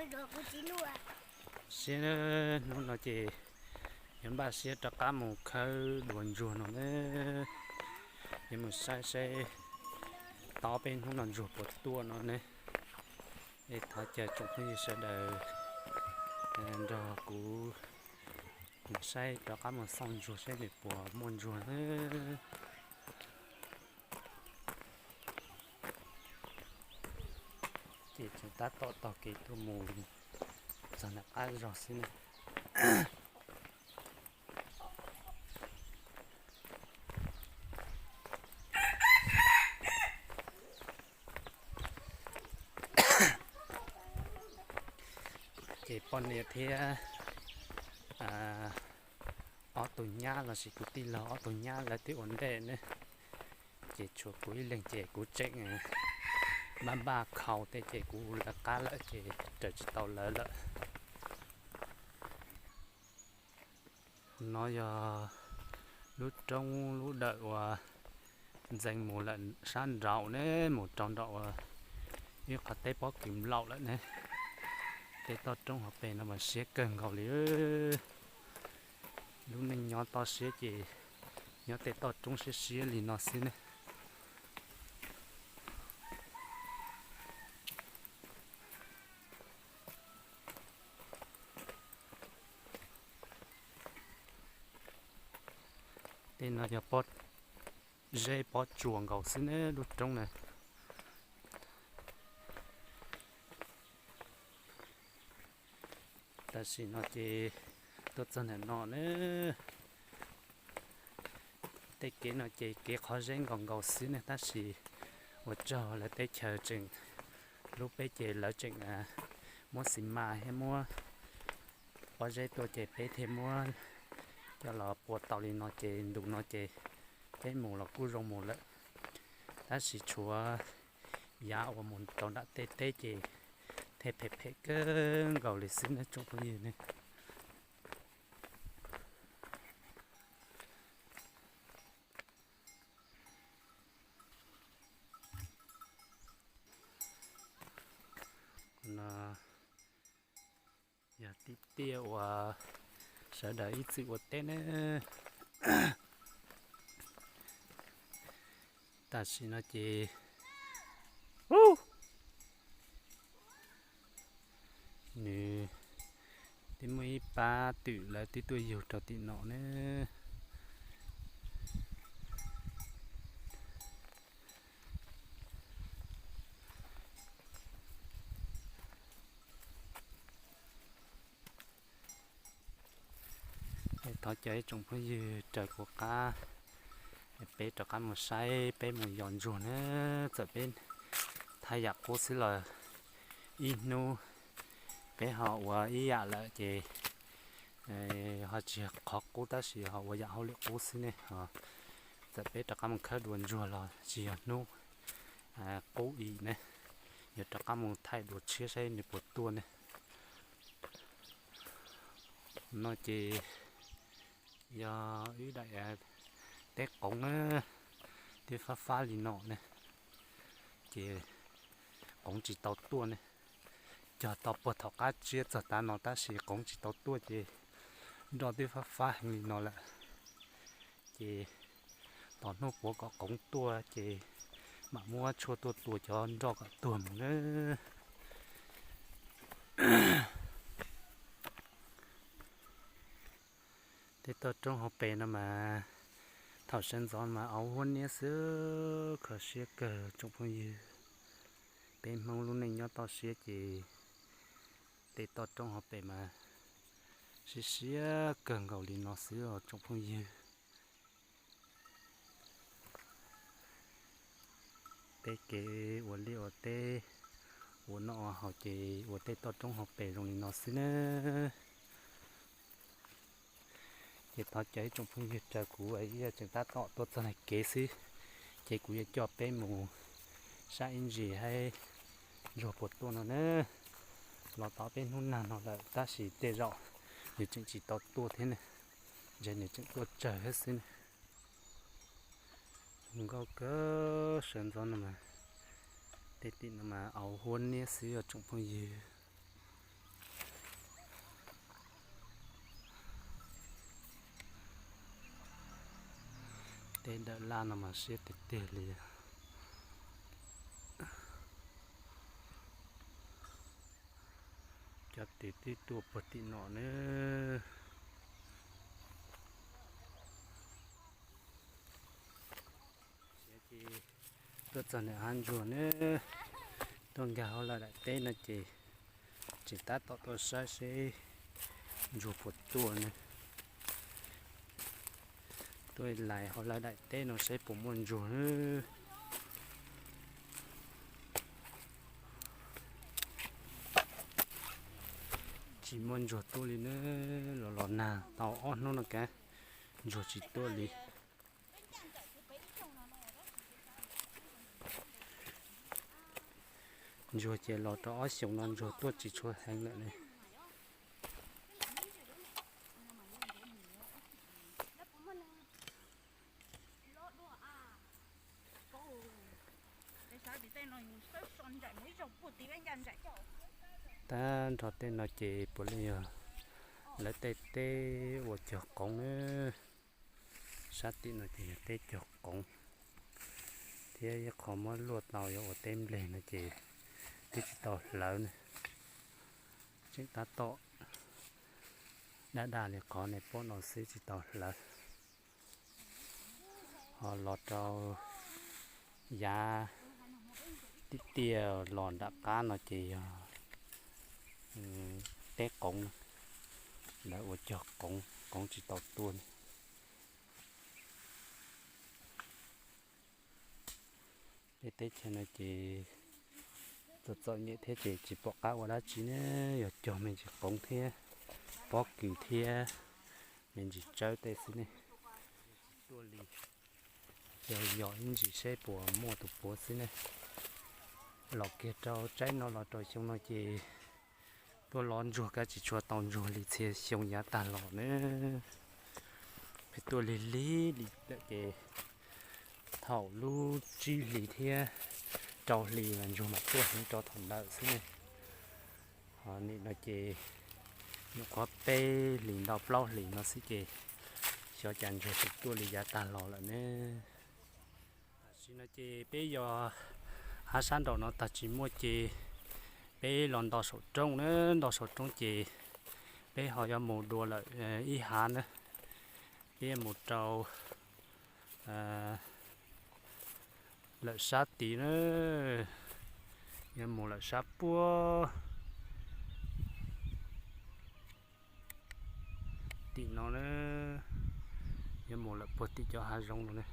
Siab, hnub no ces yuav npaj siab rov qab mus khawb dua ntsuag no na. Yuav mus saib saib tob peb hnub no ntsuag puas tuaj no ne. Es thov caw tsoom phooj ywg sawv daws nrog kuv mus saib rov qab mus xauj ntsuag saib nws puas muaj ntsuag na. Ces tseem tab tom taug kev tuaj mus txog nram qab zos xwb na. Ces poj niam thiab ob tug nyab lossis kuv tij laug ob tug nyab lawv twb ua ntej ne. Ces tshuav kuv ib leeg ces kuv tseem npaj npaj khau tej ces kuv lawv qab lawm ces raws tsis tau lawv lawm. No yog lub roob lub dawm uas ntxeev mus lawm sab nraum ne, mus rau nraum ib qhov teb pob kws nplaum lawm ne. Tej toj roob hauv pes no mas siab kawg nkaus li. Lub neej nyob toj siab ces nyob tej toj roob siab siab li no xwb ne. Tej no yog pob zeb pob tsuas nkaus xwb ne lub roob na. Tam sim no ces tuaj txog ntawm no ne. Tej kev no ces kev qhov zeb nkaus nkaus xwb ne tab sis ua tsaug lawv teb chaws tseem hlub peb ces lawv tseem muab xis mas thiab muab pob zeb tuaj ces peb thiaj muab coj los pua tau li no ces ntu no ces peb mus los kuj zoo mus lawm. Tab sis tshuav yav uas mus rau nram tej teb ces thiaj phem phem kawg nkaus li xwb ne tsoom phooj ywg ne. No yog tib tiaj uas sawv daws ib txwm ua teb ne. Tam sim no ces nws twb muaj ib pab twm lawv twb tuaj yug rau tim no ne. Thov caw ib tsoom phooj ywg raws kuv qab, peb rov qab mus saib peb mus yos ntsuag na. Txawm peb thaj yam qub xwb los ib hnub peb ho ua ib yam lawm ces ho tsis qhov qub tab sis ho ua yam hauj lwm qub xwb ne. Txawm peb rov qab mus khawb dua ntsuag los tsis yog hnub qub i ne, yuav rov qab mus thaij dua tshiab saib nws puas tuaj ne. No ces yog ib daim teb qoov na, twb fab fab li no ne, ces qoov tsis tau tuaj ne. Cog tau puag thaum qab tsiab txog tav no tab sis qoov tsis tau tuaj ces nroj twb fab fab heev li no lawm. Ces tos hnub puav kom qoov tuaj ces mam muab tshuaj tuaj tua cov nroj kom tuag mus na. Tej toj roob hauv pes no mas thaum sawv ntxov mas au huab niab xwb, kho siab kawg tsoom phooj ywg. Peb Hmoob lub neej nyob toj siab ces tej toj roob hauv pes mas siab siab kawg nkaus li no xwb os tsoom phooj ywg. Peb kev ua liaj ua teb, ua noj ua haus ces ua tej toj roob hauv pes zoo li no xwb nawb. Ces thov caw ib tsoom phooj ywg raws kuv, ib yam tseem tab tom tuaj txog nram kev xwb, ces kuv yuav coj peb mus saib ib ntsis haib ntsuag puas tuaj no na. Los tau peb hnub nag no lawm tab sis tej zaum nws tseem tsis tau tuaj thiab ne, ntshe nws tseem tuaj tsawg thiab xwb ne. Zoo nkauj kawg sawv ntxov no mas, tej tim no mas au huab niab xwb os tsoom phooj ywg. Dawm laj no mas siab tiag tiag li. Cov tis twb tuaj puag tim no na. Ces tuaj txog ntawm hav ntsuag na, tuaj nkag hauv lawv daim teb no ces tseem tab tom tuaj saib seb ntsuag puas tuaj na. Tuaj lais hauv lawv daim teb no seb puas muaj ntsuag na. Tsis muaj ntsuag tuaj li na, los los nag tau ob hnub no kav ntsuag tsis tuaj li. Ntsuag ces los rau ob xyoos no ntsuag tuaj tsis tshua heev lawm ne. Tab nrho tej no ces puav leej yog lawv tej teb ua cog qoov na. Sab tim no ces yog teb cog qoov thiab ib qho muab luaj tau yuav ua teb npleg no ces twb tsis tau hlawv ne. Tseem tab tom daj daj li qhov nej pom no xwb tsis tau hlawv. Ho los rau yav tib tiaj los nram qab no ces yog teb qoov, lawv ua cog qoov, qoov tsis tau tuaj ne. Peb teb chaws no ces txom txom nyem thiab ces tsis pom qab ua dab tsi ne, yog cog me ntsis qoov thiab pob kws thiab me ntsis tsawb tej xwb ne. Tuaj li, yog yog ib ntsis seb puas muaj tus puav xwb ne. Los kiag rau tsaib no los rau xyoo no ces tuaj los ntsuag kab tsis tshua tau ntsuag li txhia xyoo yav tag los ne. Peb tuaj lig lig li lawm ces thaum lub tsib hlis thiab rau hlis mas ntsuag mam tuaj heev rau thaum ntawd xwb ne. Ho nim no ces nyuam qhuav peb hlis ntau plaub hlis no xwb ces xyov cas ntsuag tsis tuaj li yav tag los lawm ne. Tam sim no ces peb yog hav sab nraum no tag tsis muaj ces peb los nto saum roob na, nto saum roob ces peb ho yuav mus dua lawm ib hav na, peb yuav mus rau lawm sab tid na, yuav mus lawm sab puag tim no na, yuav mus lawm puag tim cov hav zoov no ne.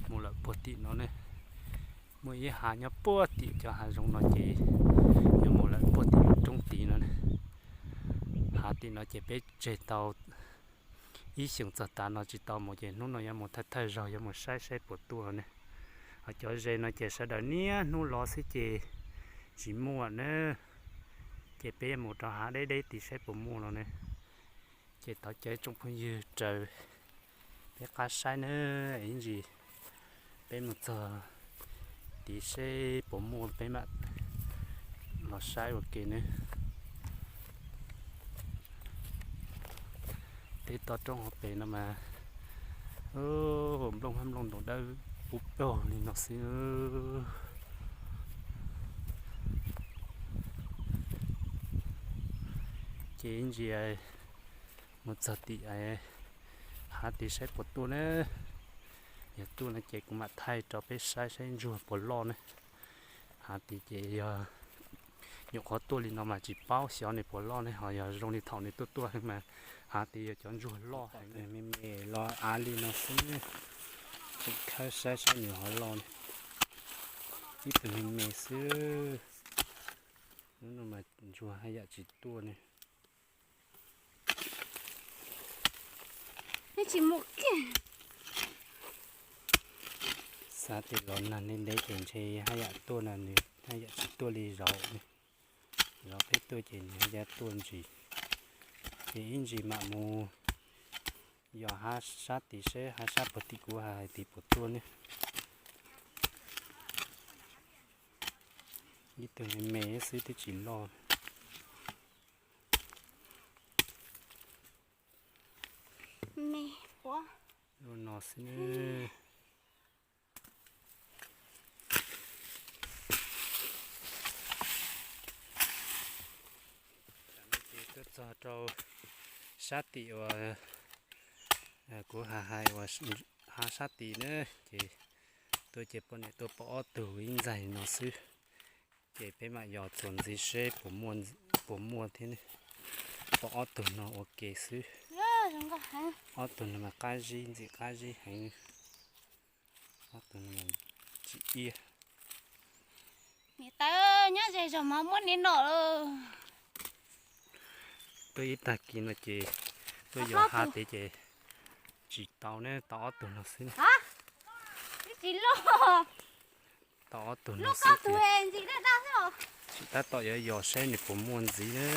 Mus lawm puag tim no ne, muaj ib hav nyob puag tim cov hav zoov no ces yuav mus lawm puag tim lub roob tid no ne. Hav tim no ces peb tseg tau ib xyoos txog tav no tsis tau mus ces hnub no yuav mus thawj thawj zaug yuav mus saib saib puas tuaj ne. Ho cov ze no ces sawv daws niaj hnub los xwb ces tsis muaj na. Ces peb yuav mus rau hav deb deb tid saib puas muaj no ne. Ces thov caw tsoom phooj ywg raws peb qab saib na, ib ntsis peb mus txog tid seb puas muaj peb mam los saib ua ke ne. Tej toj roob hauv pes no mas nplooj hab nplooj ntoos dawb puv paug li no xwb. Ces ib ntsis mus txog tim hav tid saib puas tuaj na. Yog tuaj no ces kuv mam thaij rau peb saib saib ntsuag puas loj ne. Hav tid ces yog nyuam qhuav tuaj li no mas tsis paub xyov nws puas loj ne, ho yog zoo li thaum nws tuaj tuaj heev mas hav tid yog cov ntsuag loj heev, me me los av li no xwb. Tseem khawb saib saib nws ho loj ne. Ib tug me me xwb. Hnub no mas ntsuag haj yam tsis tuaj ne. Tsis mus kiag. Xav tias los nag ntev ntev ces ntshe haj yam tuaj no, nws haj yam tsis tuaj li zaum. Zaum peb tuaj ces nws haj yam tuaj ntsis. Ces ib ntsis mam mus yos hav sab tid seb hav sab puag tim kuv hais tid puas tuaj ne. Ib tug me me xwb twb tsis loj. Me puab. Lub no xwb ne. Ces tuaj txog rau sab tim uas kuv hais uas hav sab tim na, ces tuaj ces poj niam tuaj pom ob tug ib ntxaig no xwb. Ces peb mam yos txuas ntxiv seb puas muaj thiab ne. Pom ob tug no ua ke xwb. Ob tug no mas qab zib ntxim qab zib heev. Ob tug no tsis iab. Niam tais, nyob ze zog mas muab niam nom lawm. Tuaj ib tag kis no ces tuaj yos hav tid ces tsis tau ne, tau ob tug no xwb. Tsis loj. Tau ob tug no xwb ces tsis tab tom yuav yos saib nws puas muaj ntxiv na.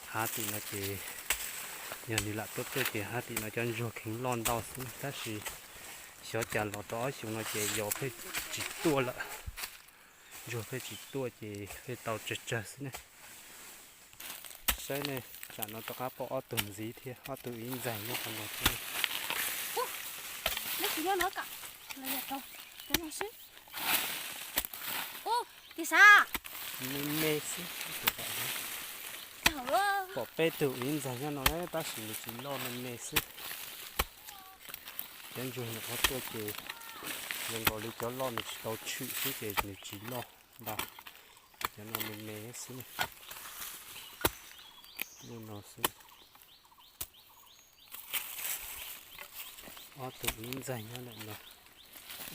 Hav tim no ces yog nws lam tuaj tuaj ces hav tim no cov ntsuag kheev loj ntau xwb, tab sis xyov cas los rau ob xyoos no ces yos pheej tsis tuaj lawm. Ntsuag pheej tsis tuaj ces pheej tau tsawg tsawg xwb ne. Saib ne, tsam no rov qab pom ob tug ntxiv thiab, ob tug ib ntxaig nyob qhov no thiab. Me me xwb. Pom peb tug ib ntxaig nyob no tab sis nws tsis loj, me me xwb. Cov ntsuag nyuam qhuav tuaj ces zoo nkaus li cov loj nws tsis tau tshwm xwb ces nws tsis loj ntau. Cov no me me xwb ne. Lub no xwb. Ob tug ib ntxaig nyob ntawm no,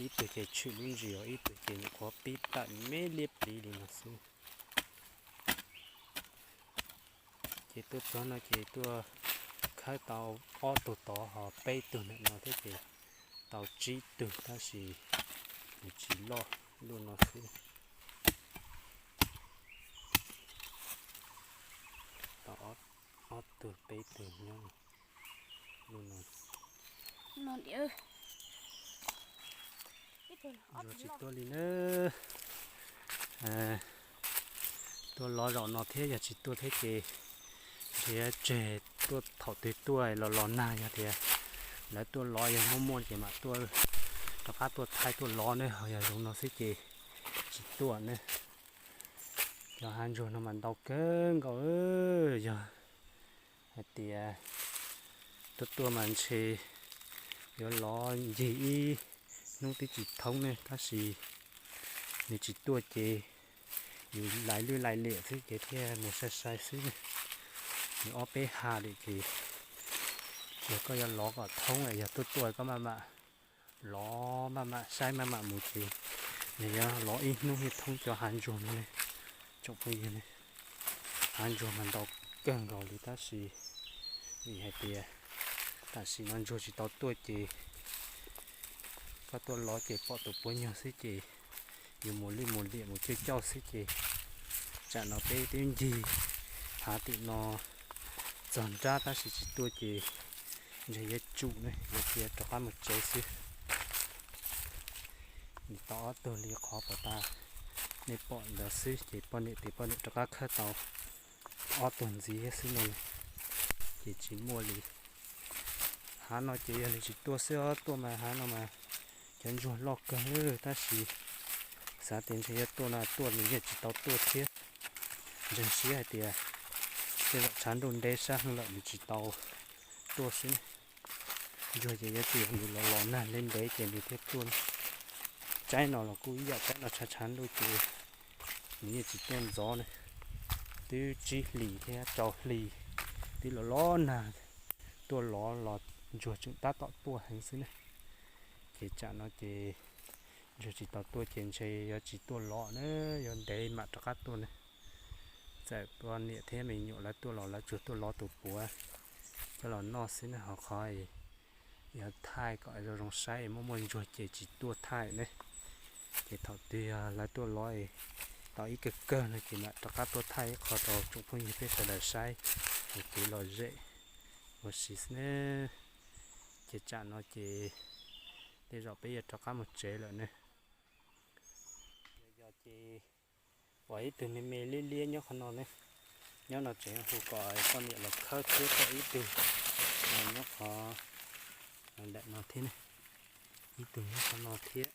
ib tug ces tshwm lub ntsis os, ib tug ces nyuam qhuav pib tawm me liab pliv li no xwb. Ces tuaj txog no ces tuaj khawb tau ob tug tod ho peb tug ntawm no thiab ces tau tsib tug tab sis nws tsis loj, lub no xwb. Tau ob tug peb tug nyob lub no. Ntsuag tsis tuaj li na. Tuaj lov zaum no thiab, yog tsis tuaj thiab ces ntshe tseg tuaj thaum twg tuaj los los nag, yog tias lawv tuaj lov yog muaj muaj ces mam tuaj rov qab tuaj thaij tuaj lov ne, ho yog zoo no xwb ces tsis tuaj ne. Cov hav ntsuag no mas ntau kawg nkaus, yog hais tias tuaj tuaj mas ntshe yuav lov ncig ib hnub twb tsis thoob ne, tab sis nws tsis tuaj ces yus laij lwj laij liam xwb ces thiaj mus sai sai xwb ne. Nws ob peb ha lawm ces yog koj yuav lov kom thoob, yog tuaj tuaj koj maj mam lov maj mam saib maj mam mus ces nws yuav lov ib hnub thiaj thoob cov hav ntsuag no ne. Tsoom phooj ywg ne, hav ntsuag mas ntau kawg nkaus li tab sis vim hais tias tam sim no ntsuag tsis tau tuaj ces koj tuaj lov ces pom tus puav nyuag xwb ces yus mus lwj mus liam mus cauj cauj xwb ces tsam no peb twb ncig hav tim no txog nrab tab sis tsis tuaj ces ntshe yuav tsum ne, yuav cia rov qab mus tsev xwb. Nws tau ob tug li qhov puas tas nej pom ntawd xwb ces poj niam tias poj niam rov qab khawb tau ob tug ntxiv xwb no ces tsis muaj li. Hav no ces yog nws tsis tuaj xwb os, tuaj mas hav no mas cov ntsuag loj kawg tab sis xav tias ntshe yuav tuaj no tuaj nws yeej tsis tau tuaj thiab. Ntseeg siab hais tias tej zaum tshav ntuj ntev sab heev lawm nws tsis tau tuaj xwb. Ntsuag ces yuav tsum nws los los nag ntev ntev ces nws thiaj tuaj. Tsaib no los kuj ib yam, tsaib no tshav tshav ntuj ces nws yeej tsis tuaj ntxov ne. Twb tsib hlis thiab rau hlis twb los los nag, tuaj lov los ntsuag tseem tab tom tuaj heev xwb ne. Ces tsam no ces ntsuag tsis tau tuaj ces ntshe yuav tsis tuaj lov na, yuav ntev mam rov qab tuaj ne. Txawm poj niam thiab me nyuam lawv tuaj los lawv tsuas tuaj lov tus puav coj los noj xwb ne, ho qhov yuav thaij kom zoo zoo saib muaj muaj ntsuag ces tsis tuaj thaij ne. Ces thaum twg yog lawv tuaj lov tau ib kawg kawg no ces mam rov qab tuaj thaij ib qho rau tsoom phooj ywg peb sawv daws saib ua kev lom zem ua si xwb ne. Ces tsam no ces tej zaum peb yuav rov qab mus tsev lawm ne. Yog ces pom ib tug me me liab liab nyob qhov no ne, nyob no tseem hu kom poj niam los khawb thiab kom ib tug Nyob qhov ntawm no thiab ne, ib tug nyob qhov no thiab.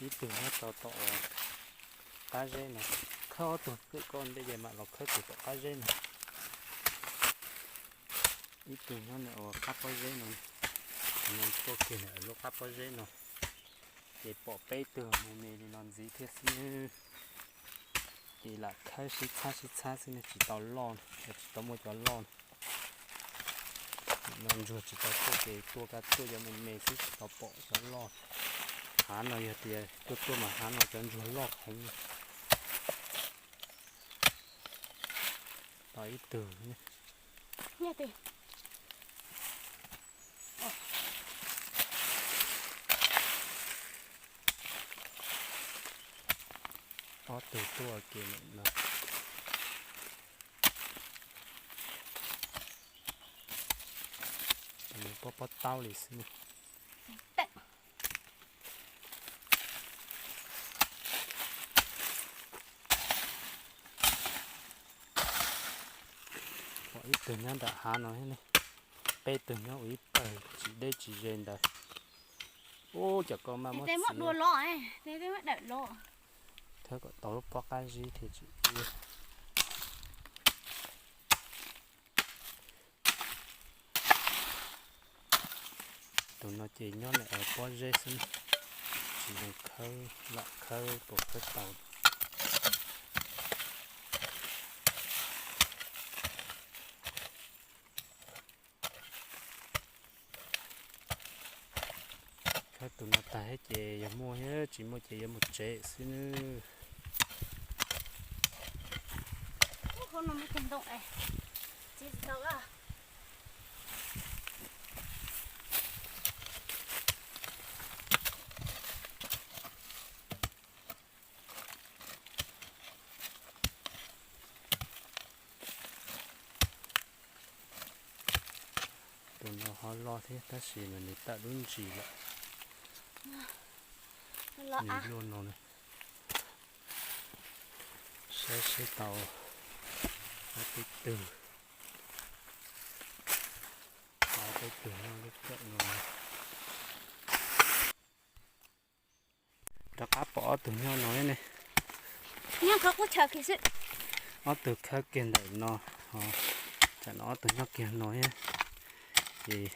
Ib tug nyob rau tom qab zeb no. Khawb ob tug pem ko ntej ces mam los khawb tus tom qab zeb no. Ib tug nyob ntawm qab pob zeb no, no tuaj kiag ntawm lub qab pob zeb no. Ces pom peb tug me me li no ntxiv thiab xwb. Ces lam khawb sib txhab sib txhab xwb ne, tsis tau loj, tsis tau muaj cov loj. No ntsuag tsis tau tuaj ces tuaj kaj tuaj cov me me xwb tsis tau pom cov loj. Hav no yog tias tuaj tuaj mas hav no cov ntsuag loj heev. Tau ib tug. Ob tug tuaj kiag no. Pob pob taub li xwb. Pom ib tug nyob nram hav no thiab ne. Peb tug nyob ua ib pawg tsis deb tsis ze ntawd. Ub, cov ko mas muab txiav los, thawb kom tau lub pob qab zib thiaj tsis ua. Tus no ces nyob ntawm pob zeb xwb, tsis zoo khawb, lam khawb puas khawb tau. Khawb tus no tag thiab ces yog muaj thiab, tsis muaj ces yuav mus tsev xwb nawb. Tus no ho loj thiab tab sis mas nws tawm lub ntsis lawm. Nws luaj no ne. Saib seb tau ob peb tug, ob peb tug nyob lub kawm no. Rov qab pom ob tug nyob no ne. Ob tug khawb kiag ntawm no, tsam no ob tug nyob kiag no thiab. Ces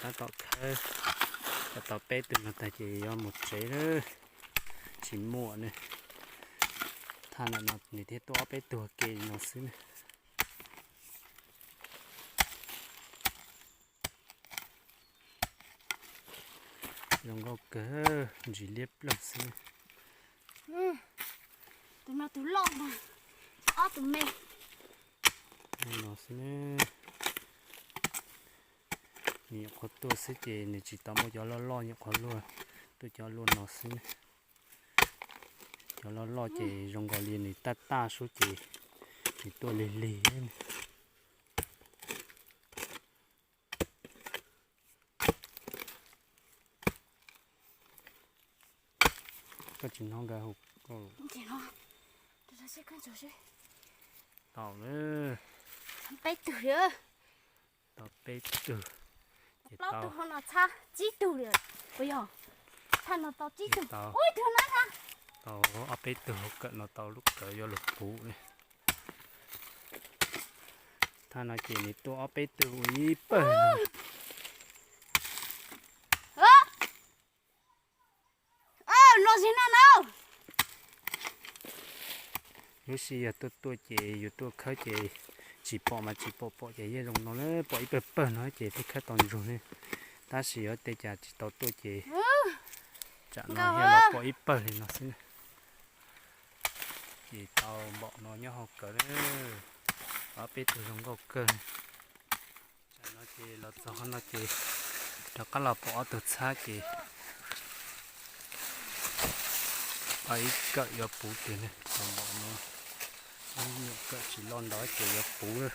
tab tom khawb, khawb tau peb tug no tag ces yuav mus tsev lawm, tsis muaj ne. Thaj ntawm no nws thiaj tuaj ob peb tug ke no xwb ne. Zoo nkauj kawg, ntsis liab ploog xwb. Tus no tus loj mas, ob tus me no xwb ne. Nws nyuam qhuav tuaj xwb ces nws tsis tau muaj cov loj loj, nyuam qhuav luaj, tuaj cov luaj no xwb. Cov loj loj ces zoo nkaus li nws taj taj sub ces nws tuaj lig lig. Koj tsis hnov nkawd hu koj? Tau lawm. Peb tug, tau peb tug. Ces plaub tug ho no txhab tsib tug li. Puas yog? Thaj no tau tsib tug. Ub, ib tug no tau ob peb tug hauv kawm no tau lub kawm yuav luag puv ne. Thaj no ces nws tuaj ob peb tug ua ib pawg. Los zig no na. Lub sij yog tuaj tuaj ces yus tuaj khawb ces tsis pom mas tsis pom, pom ces yeej zoo no na, pom ib pawg pawg no ces thiaj khawb tau ntsuag ne. Tab sis yog tej cas tsis tau tuaj ces tsam no yog los pom ib pawg li no xwb na. Ces tau npaum no nyob hauv kawm, ob peb tug zoo nkauj kawg. Tsam no ces los txog qhov no ces rov qab los pom ob tug txhab ces ib kawm yuav puv tiag ne, tau npaum no. Ib nyuam kawm tsis loj ntau ces yuav puv.